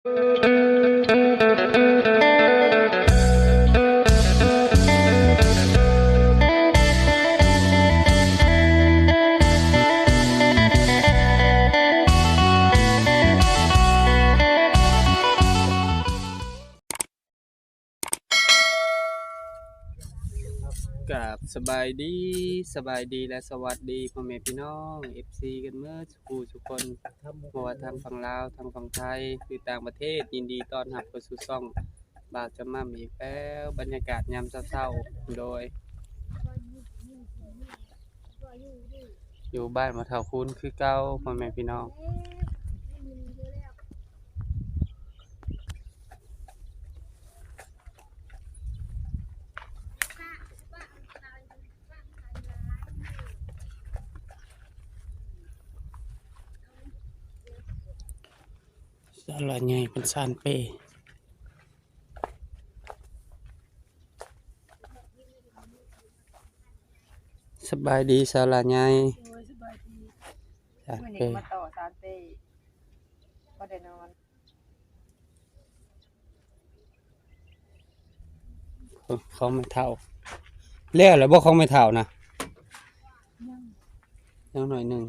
ກາບສະບາຍດີ ສະບາຍດີ ແລະ ສະຫວັດດີພໍ່ແມ່ພີ່ນ້ອງ ເອັຟຊີ ກັນເໝິດສູ່ຜູ້ສູ່ຄົນ ບໍ່ວ່າທາງຝັ່ງລາວ ທາງຝັ່ງໄທ ຫຼືຕ່າງປະເທດ ຍິນດີຕ້ອນຮັບເຂົ້າສູ່ຊ່ອງບ່າວຈຳໝ່ຳອີກແລ້ວ. ບັນຍາກາດຍາມເຊົ້າໆ ໂດຍ ຢູ່ບ້ານພໍ່ເຖົ້າຄູນຄືເກົ່າ ພໍ່ແມ່ພີ່ນ້ອງ. ສາລາໃຫຍ່ເພິ່ນຊານເປ. ສະບາຍດີສາລາໃຫຍ່. ໂດຍ ສະບາຍດີ. ຊານເປ ມື້ນີ້ມາຕໍ່ຊານເປ ບໍ່ໄດ້ນອນ. ຂອງແມ່ເຖົ້າ ແລ້ວແລ້ວບໍ່ ຂອງແມ່ເຖົ້ານະ? ຍັງ ຍັງໜ້ອຍໜຶ່ງ.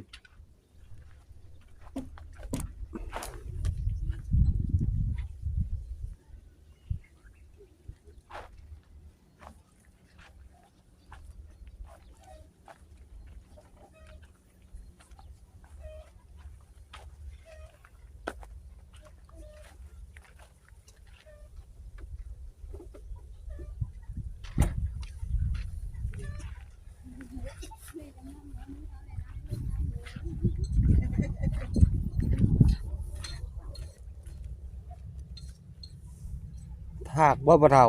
ຖາກບໍ່ພໍ່ເຖົ້າ?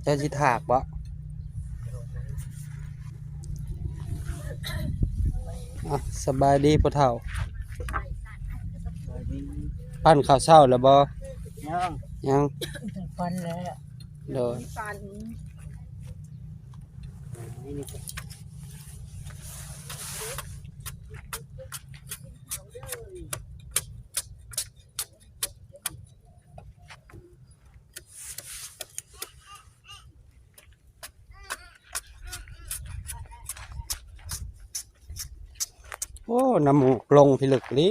ເຈົ້າຊິຖາກບໍ່? ອ່ະ ສະບາຍດີພໍ່ເຖົ້າ. ສະບາຍດີ. ປັ້ນເຂົ້າເຊົ້າແລ້ວບໍ່? ຍັງ ຍັງ ປັ້ນແລ້ວ. ໂດຍ. ໂອ້ ນ້ຳໝອກລົງພິລຶກອີ່ຫຼີ.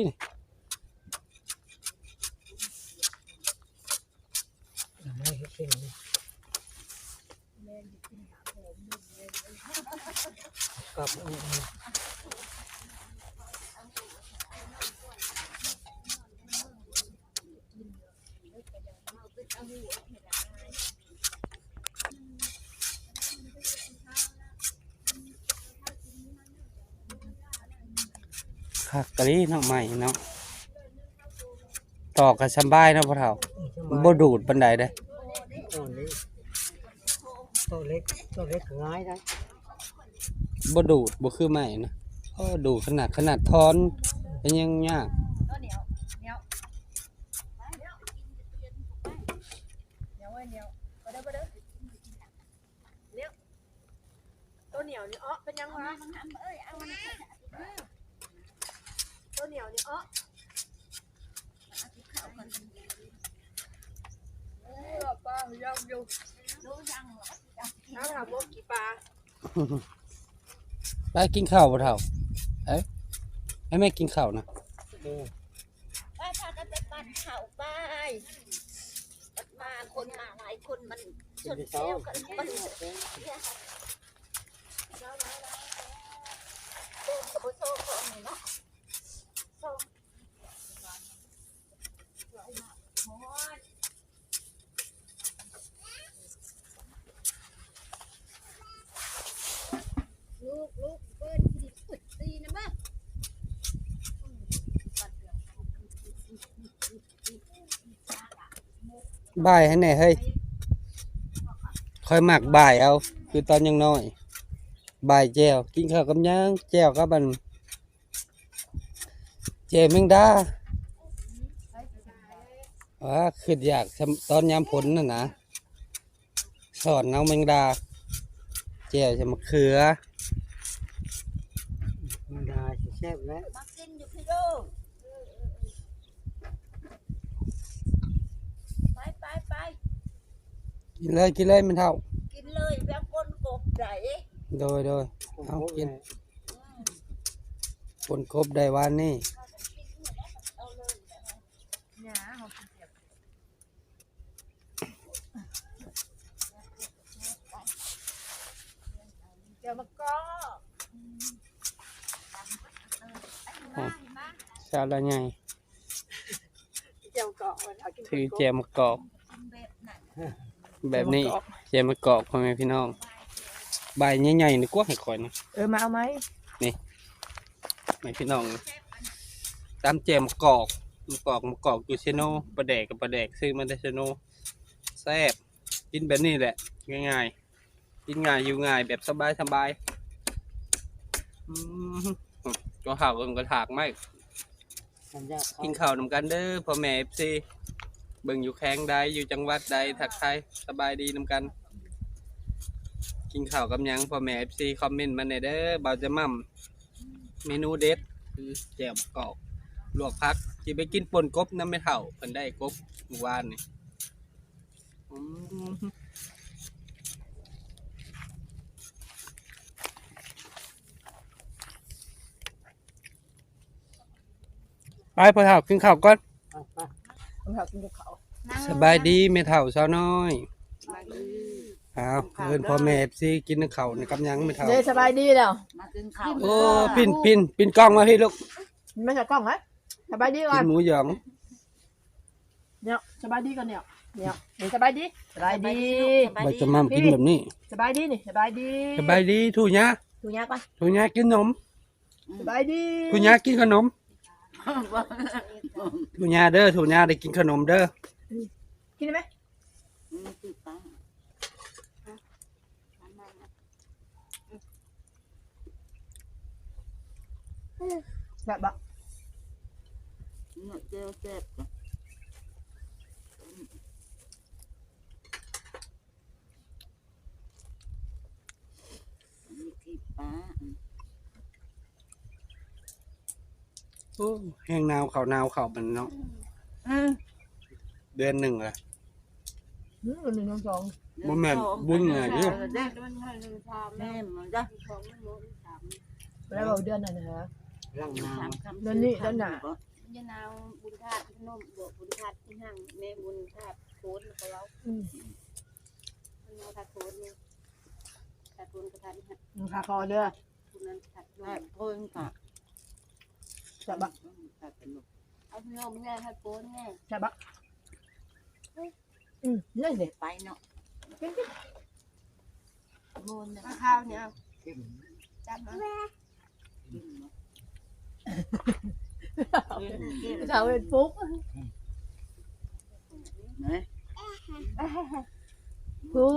ຄັກອີ່ຫຼີເນາະ ໄມ້ເນາະ ຕອກກໍສະບາຍເນາະພໍ່ເຖົ້າ. ອືມ ສະບາຍ. ບໍ່ດູດປານໃດເດ້. ໂຕເລັກ ໂຕເລັກກໍງ່າຍໄດ໋. ບໍ່ດູດ ບໍ່ຄືໄມ້ນະ. ໂອ້ ດູດຂະໜາດ ຂະໜາດທ່ອນກໍຍັງຍາກ. ໂຕໜຽວນີ້ເອາະ ເປັນຫຍັງວະ? ໂຕໜຽວນີ້ເອາະ. ເອີ ປາຍັງຢູ່ ເອົາ ຖ້າບໍ່ກິນປາ. ໄປກິນເຂົ້າບໍ່ເຖົ້າ? ເອີ ໃຫ້ແມ່ກິນເຂົ້ານະ. ເອີ ໄປ ພາກັນໄປປັ້ນເຂົ້າໄປ. ບັດມາຄົນມາຫຼາຍຄົນ ມັນຊົນແຊວກັນໄປ. ເດີນກໍບໍ່ໂຊກອນນີ້ເນາະ. ບ່າຍໃຫ້ແດ່ເຮີ້ຍ ຂ້ອຍມັກບ່າຍເອົາ ຄືຕອນຍັງນ້ອຍ ບ່າຍແຈ່ວ ກິນເຂົ້າກັບຫຍັງ ແຈ່ວກັບອັນ ແຈ່ວແມງດາ. ອາ ຄິດຢາກ ຕອນຍາມຝົນນັ້ນນະ ສອນເອົາແມງດາ ແຈ່ວໃສ່ໝາກເຂືອ ແມງດາຊິແຊບແຫຼະ ມາກິນຢູ່ພີ້ເດີ. ກິນເລີຍ ກິນເລີຍແມ່ເຖົ້າ ກິນເລີຍ ແລ້ວກົ້ນກົບໄດ໋. ໂດຍ ໂດຍ ເອົາກິນ ອືມ ກົ້ນກົບໄດ້ວານນີ້. ແຈ່ວໝາກກອກ ໂອ້ ສາວລາວໃຫຍ່ ແຈ່ວໝາກກອກ ຖືແຈ່ວໝາກກອກ ແບບນີ້ ແຈ່ວໝາກກອກ ແຈ່ວໝາກກອກ ພໍ່ແມ່ພີ່ນ້ອງ ໃບໃຫຍ່ໆ ນີ້ກວ່າໃຫ້ຂ້ອຍນະ. ເອີ ມາເອົາໄມ້ ນີ້ ໃຫ້ພີ່ນ້ອງ ຕຳແຈ່ວໝາກກອກ ໝາກກອກ ໝາກກອກຢູ່ເຊໂນ ປາແດກກໍປາແດກ ຊື້ມາແຕ່ເຊໂນ ແຊບ ກິນແບບນີ້ແຫຼະ ງ່າຍໆ ກິນງ່າຍ ຢູ່ງ່າຍ ແບບສະບາຍໆ. ອືມ ເຈົ້າເຖົ້າເພິ່ນກໍຖາກໄມ້ ກິນເຂົ້ານຳກັນເດີ ພໍ່ແມ່ເອັຟຊີ ເບິ່ງຢູ່ແຂວງໃດ ຢູ່ຈັງຫວັດໃດ ທັກທາຍສະບາຍດີນຳກັນ. ກິນເຂົ້າກັບຫຍັງ ພໍ່ແມ່ເອັຟຊີ ຄອມເມັນມາແດ່ເດີ. ບ່າວຈະໝ່ຳ ເມນູເດັດຄືແຈ່ວໝາກກອກ ລວກຜັກ ຊິໄປກິນປົ່ນກົບນຳແມ່ເຖົ້າ ເພິ່ນໄດ້ກົບມື້ວານນີ້. ອືມ ໄປພໍ່ເຖົ້າກິນເຂົ້າກ່ອນ ໄປ ພໍ່ເຖົ້າກິນເຂົ້າ. ສະບາຍດີແມ່ເຖົ້າສາວນ້ອຍ ສະບາຍດີ. ອ້າວ ເອີ້ນພໍ່ແມ່ເອັຟຊີກິນເຂົ້ານຳກັບຫຍັງແມ່ເຖົ້າ ເດ້ ສະບາຍດີແລ້ວ ມາກິນເຂົ້າ. ໂອ້ ປິ່ນ ປິ່ນ ປິ່ນກ້ອງມາພີ້ລູກ ມາໃສ່ກ້ອງໄວ້. ສະບາຍດີກ່ອນ ກິນໝູຢອງ ເນາະ ສະບາຍດີກ່ອນເນາະ ເນາະ ສະບາຍດີ ສະບາຍດີ ສະບາຍດີລູກ ສະບາຍດີ. ໃບຈະໝ່ຳກິນແບບນີ້ ສະບາຍດີນີ້ ສະບາຍດີ ສະບາຍດີ ຖູຫຍ້າ ຖູຫຍ້າກ່ອນ ຖູຫຍ້າກິນໜົມ ສະບາຍດີ ຖູຫຍ້າກິນຂະໜົມ ຖູຫຍ້າເດີ ຖູຫຍ້າໄດ້ກິນຂະໜົມເດີ. ອືມ ກິນໄດ້ໄໝ? ອືມ ຕິດປາກ. ແຊບບໍ່? ເນາະ ແຈ່ວແຊບ. ໂອ້ ແຮງໜາວເຂົ້າ ໜາວເຂົ້າບັດນີ້ເນາະ. ອືມ ເດືອນໜຶ່ງລະ ອືມ ເດືອນໜຶ່ງ ເດືອນສອງ ບໍ່ແມ່ນບຸນຫຍັງເດ້. ແມ່ນບໍ່? ແລ້ວເວົ້າເດືອນນັ້ນນະ ຫຼັງໜາວ ເດືອນນີ້ ເດືອນໜ້າ ມັນຈະໜາວ. ບຸນທາດພະນົມ ບໍ່ ບຸນທາດທີ່ຫັ້ນ ແມ່ບຸນທາດໂພນ ເຂົາເວົ້າ. ອືມ ມັນເວົ້າທາດໂພນນີ້ ທາດໂພນກໍທາດນີ້ ທາດຄໍເດີ. ຜູ້ນັ້ນທາດໂພນກໍ ແຊບບໍ່? ທາດເປັນລູກ ເອົາຂະໜົມແດ່ ທາດໂພນແດ່ ແຊບບໍ່? ອືມ ນັ້ນເດ ໄປເນາະ ກິນ ກິນ ໂມນນະ ເອົາຂ້າວນີ້ ເອົາ ເຄັມ ຈັບມາ ເຄັມເນາະ ສາວເຮັດປຸກ ນະ ຜູ້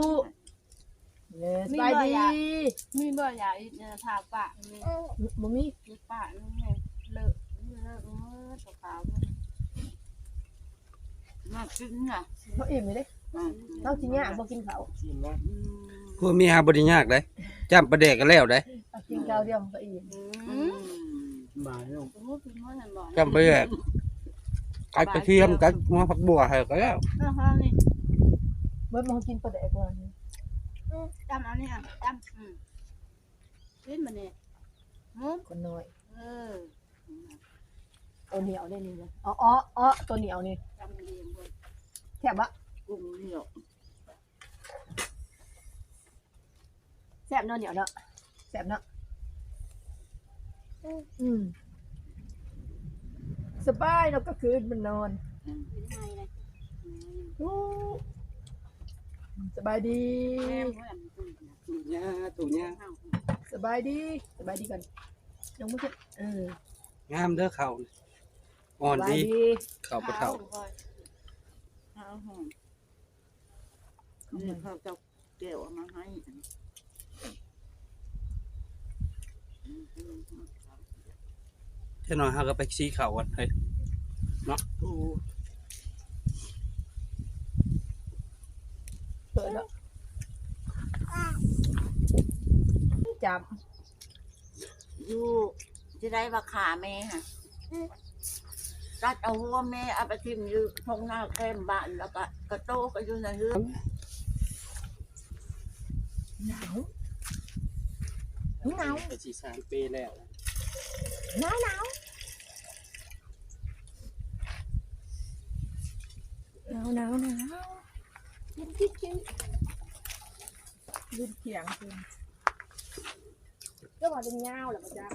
ເອີ ມີ ສະບາຍດີ ບໍ່ຢາກ ມີບໍ່ຢາກອີກ ເອີ ຖ້າປະນີ້ ບໍ່ມີ ມີປະນີ້ເລີະ ເລີະ ເອີ ຂາວໆ ມັນ ມາກິນນະ ເຮົາອີ່ມຢູ່ເດ້ ອືມ ເຮົາຊິຍາກບໍ່ກິນເຂົ້າ ອືມ ພວກເມຍຫາບໍ່ໄດ້ຍາກເດ້ ຈ້ຳປາແດກກໍແລ້ວເດ້ ກິນຄາວດຽວມັນກໍອີ່ມ ອືມ ບາຍເນາະ ໂອ້ ກິນໝົດຫັ້ນບໍ່ ຈ້ຳປາແດກ ກັດກະທຽມ ກັດຫົວຜັກບົວໃຫ້ກໍແລ້ວ ເບິດມາກິນປາແດກກ່ອນ ຈ້ຳເອົານີ້ ຈ້ຳ ອືມ ກິນບາດນີ້ ໝູ ຄົນນ້ອຍ ເອີ ໂຕໜຽວເດ້ນີ້ ເນາະ ເອາະໆ ໂຕໜຽວນີ້ ແຊບບໍ່? ກຸ້ງໜຽວ ແຊບເນາະ ໜຽວເນາະ ແຊບເນາະ ອືມ ສະບາຍເນາະ ກາງຄືນມັນນອນ ອືມ ໂອ້ ສະບາຍດີ ຖູຫຍ້າ ຖູຫຍ້າ ສະບາຍດີ ສະບາຍດີກ່ອນ ຍົກມືຂຶ້ນ ເອີ ງາມເດີເຂົ້າ ອ່ອນດີ ສະບາຍດີ ເຂົ້າປະເຖົ້າ ເຂົ້າ ເຂົ້າຫອມ ນີ້ເຂົາເຈົ້າແກະເອົາມາໃຫ້ ຈັກໜ່ອຍເຮົາກໍໄປສີເຂົ້າກ່ອນເຮີ້ຍ ເນາະ ເປີດແລ້ວ ຈັບ ຢູ່ທີ່ໃດວ່າຂ້າແມ່ຫັ້ນ ຕັດເອົາຫົວແມ່ເອົາໄປຖິ້ມຢູ່ທົ່ງນາແຄມບ້ານ ແລ້ວກໍກະໂຕກໍຢູ່ໃນເຮືອນ ໜາວ ໜາວ ກະຊິສາມປີແລ້ວ ໜາວ ໜາວ ໜາວ ໜາວ ໜາວ ເຢັນຈິກໆ ເຢັນຂຽງຂຶ້ນ ແຕ່ວ່າເປັນຍາວແລ້ວບໍ່ຈັກ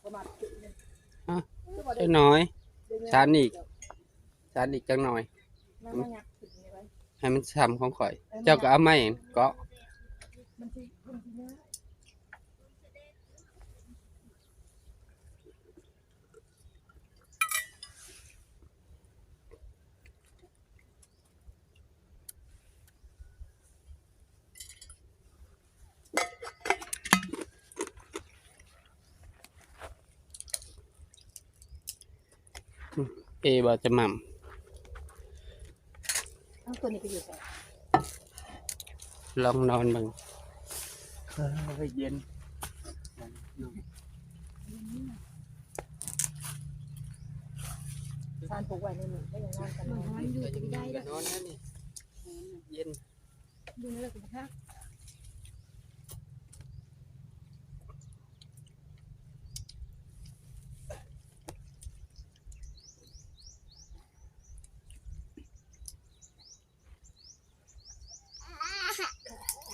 ປະມານ ຮະ ຈັກໜ້ອຍ ສານອີກ ສານອີກຈັກໜ້ອຍ ໃຫ້ມັນຊ່ຳຂອງຂ້ອຍ ເຈົ້າກໍເອົາໄມ້ເກາະ ເອບໍ່ຈະໝ່ຳ ເອົາ ຕົວນີ້ໄປຢູ່ໃສ? ລອງນອນເບິ່ງ ເອີ ເຢັນ ຊານປູກໄວ້ໃນນີ້ ໄດ້ຍັງນອນກັນ ມັນຢູ່ ກໍນອນແລ້ວນີ້ ເຢັນ.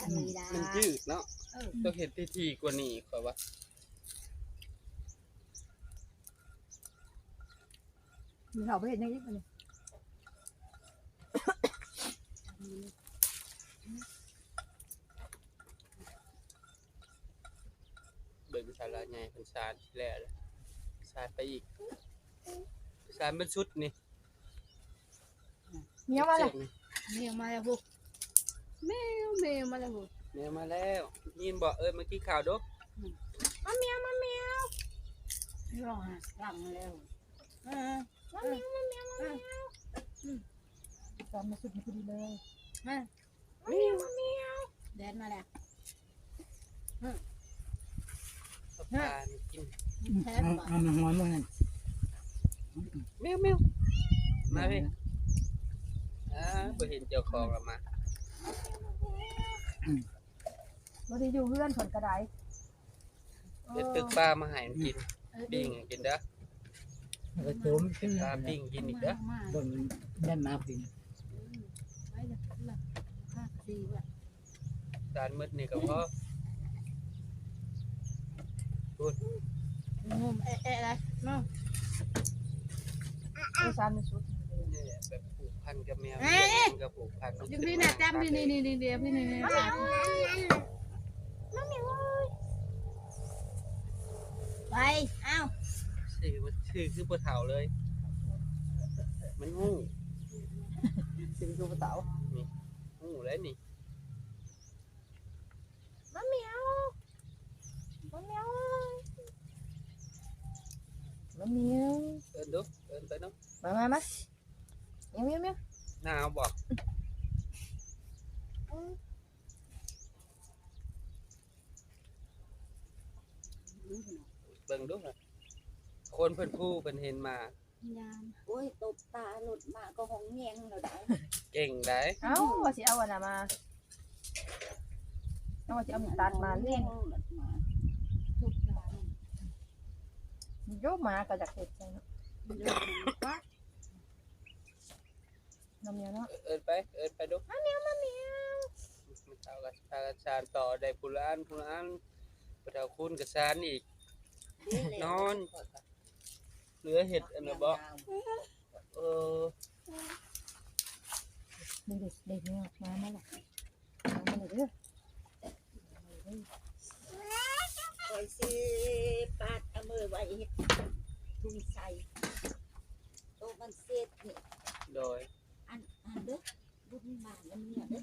ອັນນີ້ລະ ມັນຍືດເນາະ ເອີ ຕ້ອງເຮັດທີ່ໆກວ່ານີ້ ຂ້ອຍວ່າ. ມີເຮົາໄປເຮັດຫຍັງອີກບັດນີ້? ເບິ່ງສາລາໃຫຍ່ເພິ່ນສານແລ້ວ ສານໄປອີກ ສານເບິດສຸດນີ້. ແມວມາແລ້ວ ແມວມາແລ້ວພຸ້ນ ແມວ ແມວມາແລ້ວພຸ້ນ ແມວມາແລ້ວ ຍິນບໍ່? ເອີ້ນມາກິນຂ້າວດູ ອືມ ມາແມວ ມາແມວ ຮ້ອງຫາຫຼັງແລ້ວ ເອີ ມາແມວ ມາແມວ ມາແມວ ອືມ ຕາມມາສຸດນີ້ພໍດີເລີຍ ມາ ມາແມວ ມາແມວ ແດນມາແລ້ວ ອືມ ປານີ້ກິນ ແທນ ເອົາ ເອົາມາຫອມມັນ ແມວ ແມວ ມາເວີຍ ອ່າ ບໍ່ເຫັນເຈົ້າຂອງລະມາ ບໍ່ໄດ້ຢູ່ເຮືອນເພິ່ນກໍໄດ້ ເຮັດຕຶກປາມາໃຫ້ມັນກິນ ເອີ ປີ້ງໃຫ້ກິນເດີ ເອີ ໂຕມັນ ເຮັດປາປີ້ງກິນອີກເດີ ເບິ່ງແມ່ນມາກິນ ອືມ ໄປລະ ລະ ພາກດີວ່າ ຈານໝົດນີ້ກໍພໍ ພຸ້ນ ງຸ້ມແອະໆລະເນາະ ເອີ ຊານທີ່ສຸດ ນີ້ແບບຜູກພັນກັບແມວ ເອີ ກໍຜູກພັນ ຢູ່ພີ້ນະ ຈັບພີ້ ນີ້ໆໆ ພີ້ ນີ້ໆ ໄປ ເອົາ ຊື່ ຊື່ຄືບໍ່ເຖົ້າເລີຍ ມັນຮູ້ ຊື່ຄືບໍ່ເຖົ້າ ນີ້ ຮູ້ແລ້ວນີ້ ມາແມວ ມາແມວ ມາແມວ ເອີ້ນດູ ເອີ້ນໄປດູ ມາ ມາ ມາ ແມວ ແມວ ແມວ ໜາວບໍ່? ອືມ ເບິ່ງດູ ຄົນເພິ່ນຜູ້ເພິ່ນເຫັນໝາ ຍາມ ໂອ້ຍ ຕົບຕາລົດມາກໍຮ້ອງແຍງແລ້ວໄດ໋ ເກັ່ງໄດ໋ ເອົ້າ ວ່າຊິເອົາອັນນັ້ນມາ ເອົາ ວ່າຊິເອົາມີດຕັດມາເລີຍ ຕົບຕາ ໂຍ ໝາກໍຢາກເຮັດໃສ່ເນາະ ມາແມວເນາະ ເອີ້ນໄປ ເອີ້ນໄປດູ ມາແມວ ມາແມວ ເຂົາກໍພາກັນສານຕໍ່ໄດ້ ຜູ້ລະອັນ ຜູ້ລະອັນ ຜູ້ເຖົ້າຄູນກໍສານອີກ ນອນ ເຫຼືອເຮັດອັນນັ້ນບໍ່? ເອີ ເດັກໆ ມາ ມາລະ ມາລະເດີ ຂ້ອຍຊິປາດເອົາມືໄວ້ເຮັດທຸງໃສ່ ໂຕະມັນເສດນີ້ ໂດຍ ອັນ ອັນເດີ ບຸນມານຳເມຍເດີ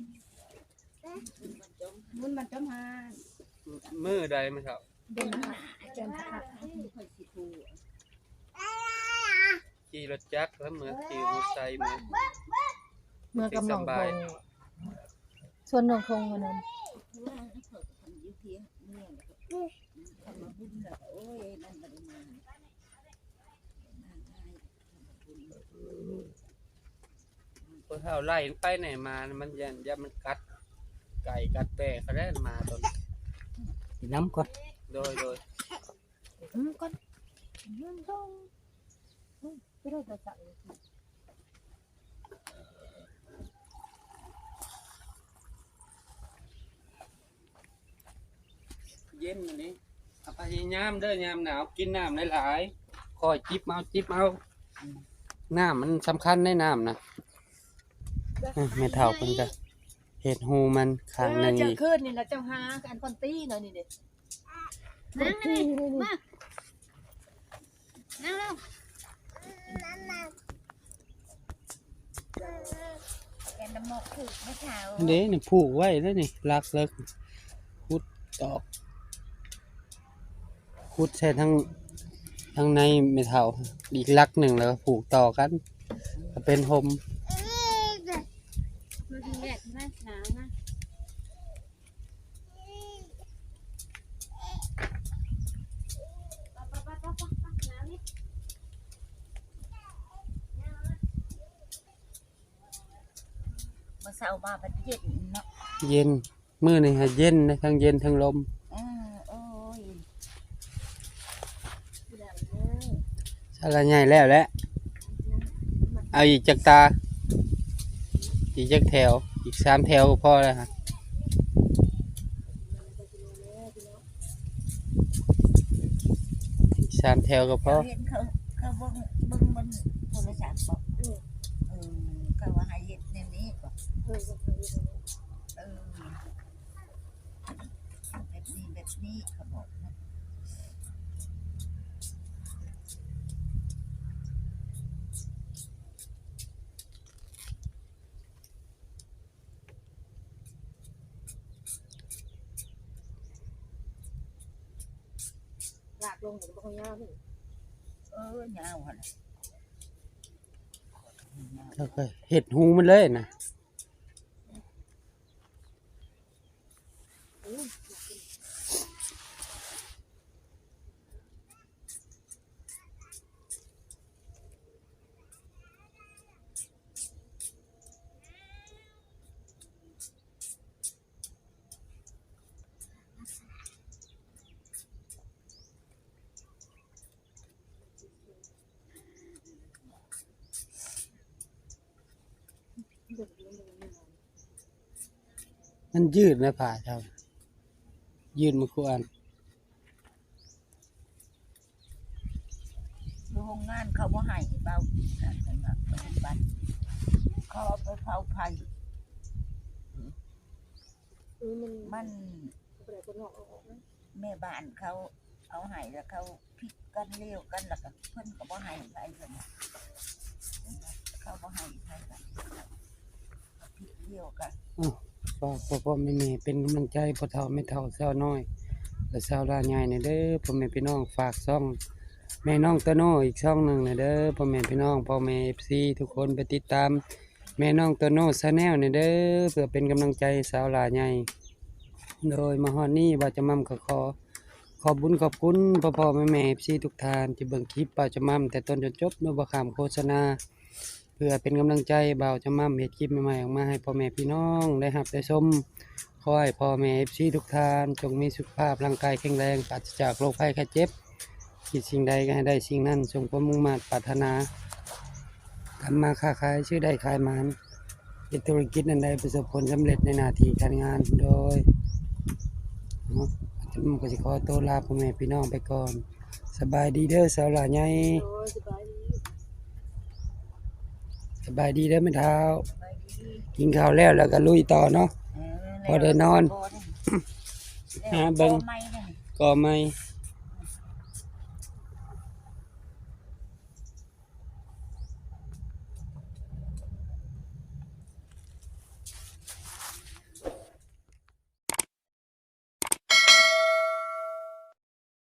ບຸນບັນຈົມ ບຸນບັນຈົມຫາ ມື້ໃດມື້ເຊົ້າ? ເດືອນໜ້າ ເດືອນໜ້າ ຂ້ອຍຊິໂທ ຂີ່ລົດຈັກແລ້ວເມືອ ຂີ່ມໍໄຊເມືອ ເມືອກັບນ້ອງທົງ ຊວນນ້ອງທົງມື້ນັ້ນ ວ່າຂ້ອຍກໍທັນຢູ່ເພຍເມືອແລ້ວກໍ ຄັນວ່າບຸນແລ້ວກໍ ໂອ້ຍ ມັນບໍ່ໄດ້ມາ ບໍ່ເທົ່າໄລ່ໄປໄຫນມາ ມັນຢ້ານ ຢ້ານມັນກັດ ໄກ່ກັດແປເຂົາແລ້ວໝາຕົນ ກິນນ້ຳກ່ອນ ໂດຍໆ ອືມ ກ່ອນ ອືມ ອືມ ໄປເລີຍ ເຢັນອັນນີ້ ພະຍາຍາມເດີ ຍາມໜາວກິນນ້ຳຫຼາຍໆ ຄ່ອຍຈິບເອົາ ຈິບເອົາ ນ້ຳມັນສຳຄັນໃດ໋ ນ້ຳນະ. ເອີ ແມ່ເຖົ້າເພິ່ນກະເຮັດຮູມັນຂ້າງໜຶ່ງອີກ ເອີ ຈັ່ງຄືນນີ້ລະ ເຈົ້າຫາອັນຄອນຕີນະນີ້ເດ້ ນັ່ງມາ ນັ່ງລົງ ເອີ ແກນນຳໝອກຜູກແມ່ເຖົ້າ ເດ້ ນີ້ຜູກໄວ້ແລ້ວນີ້ ຫຼັກເລິກ ຂຸດຕອກ ຂຸດໃສ່ທາງ ທາງໃນແມ່ເຖົ້າ ອີກຫຼັກໜຶ່ງ ແລ້ວກໍຜູກຕໍ່ກັນ ກໍເປັນຮົ່ມ ມັນແດດນະ ໜາວນະ. ມື້ເຊົ້າມາພັດເຢັນເນາະ ເຢັນ ມື້ນີ້ຫາເຢັນເດ້ ທັງເຢັນທັງລົມ ເອີ ໂອ້ຍ ສາລາໃຫຍ່ແລ້ວແຫຼະ ເອົາອີກຈັກຕາ ອີກຈັກແຖວ ອີກສາມແຖວກໍພໍແລ້ວ ສາມແຖວກໍພໍ ເຫັນເຂົາ ເຂົາເບິ່ງ ເບິ່ງ ເບິ່ງໂທລະສັບບໍ? ເອີ ເອີ ເຂົາວ່າໃຫ້ເຮັດແນວນີ້ບໍ? ເອີ ເອີ ແບບນີ້ ແບບນີ້ ເຂົາບອກນະ. ລາກລົງມັນກໍບໍ່ຄ່ອຍຍາວເດ້. ເອີ ຍາວຫັ້ນແຫຼະ ເຂົາກໍເຮັດຮູມັນເລີຍນະ. ມັນຍືດນະ ຜ້າເຈົ້າ ຍືດໝົດຄູ່ອັນ. ຢູ່ໂຮງງານເຂົາບໍ່ໃຫ້ເບົາ ເຂົາເອົາໄປເຜົາໄຟ ມັນ ແມ່ບ້ານເຂົາເອົາໃຫ້ ແລ້ວເຂົາຜິດກັນ ລຽວກັນ ແລ້ວກໍເພິ່ນກໍບໍ່ໃຫ້ໃຜ ເພິ່ນ ເຂົາບໍ່ໃຫ້ໃຜ ເຂົາຜິດລຽວກັນ. ອ້າວ ຝາກພໍ່ໆແມ່ໆເປັນກຳລັງໃຈພໍ່ເຖົ້າແມ່ເຖົ້າ ສາວນ້ອຍ ແລະ ສາວຫຼ້າໃຫຍ່ແດ່ເດີ ພໍ່ແມ່ພີ່ນ້ອງ. ຝາກຊ່ອງແມ່ນ້ອງໂຕໂນອີກຊ່ອງໜຶ່ງແດ່ເດີ ພໍ່ແມ່ພີ່ນ້ອງ ພໍ່ແມ່ເອັຟຊີທຸກຄົນ ໄປຕິດຕາມ ແມ່ນ້ອງໂຕໂນ Channel ນີ້ເດີ ເພື່ອເປັນກຳລັງໃຈສາວຫຼ້າໃຫຍ່. ໂດຍ ມາຮອດນີ້ ບ່າວຈຳມ່ຳກໍຂໍຂອບບຸນຂອບຄຸນພໍ່ໆແມ່ໆ ເອັຟຊີທຸກທ່ານ ທີ່ເບິ່ງຄລິບບ່າວຈຳມ່ຳແຕ່ຕົ້ນຈົນຈົບ ໂດຍບໍ່ຂ້າມໂຄສະນາ ເພື່ອເປັນກຳລັງໃຈບ່າວຈຳມ່ຳເຮັດຄລິບໃໝ່ໆອອກມາໃຫ້ພໍ່ແມ່ພີ່ນ້ອງໄດ້ຮັບໄດ້ຊົມ. ຂໍໃຫ້ພໍ່ແມ່ເອັຟຊີທຸກທ່ານ ຈົ່ງມີສຸຂະພາບຮ່າງກາຍແຂງແຮງ ປາສະຈາກໂລກໄພໄຂ້ເຈັບ. ຄິດສິ່ງໃດກໍໃຫ້ໄດ້ສິ່ງນັ້ນ ສົມຄວາມມຸ່ງມາດປາດຖະໜາ. ທຳມາຄ້າຂາຍ ຊື້ໄດ້ຂາຍໝານ ເຮັດທຸລະກິດອັນໃດປະສົບຜົນສຳເລັດໃນໜ້າທີ່ການງານ. ໂດຍ ເນາະ ຈຳມ່ຳກໍຊິຂໍໂຕລາພໍ່ແມ່ພີ່ນ້ອງໄປກ່ອນ. ສະບາຍດີເດີສາວຫຼ້າໃຫຍ່. ໂດຍ ສະບາຍດີ ສະບາຍດີເດີແມ່ເຖົ້າ. ສະບາຍດີ ກິນເຂົ້າແລ້ວ ແລ້ວກໍລຸຍຕໍ່ເນາະ. ເອີ ພໍໄດ້ນອນ ແລ້ວກໍ ຫາເບິ່ງ ກໍໃໝ່ ກໍໃໝ່.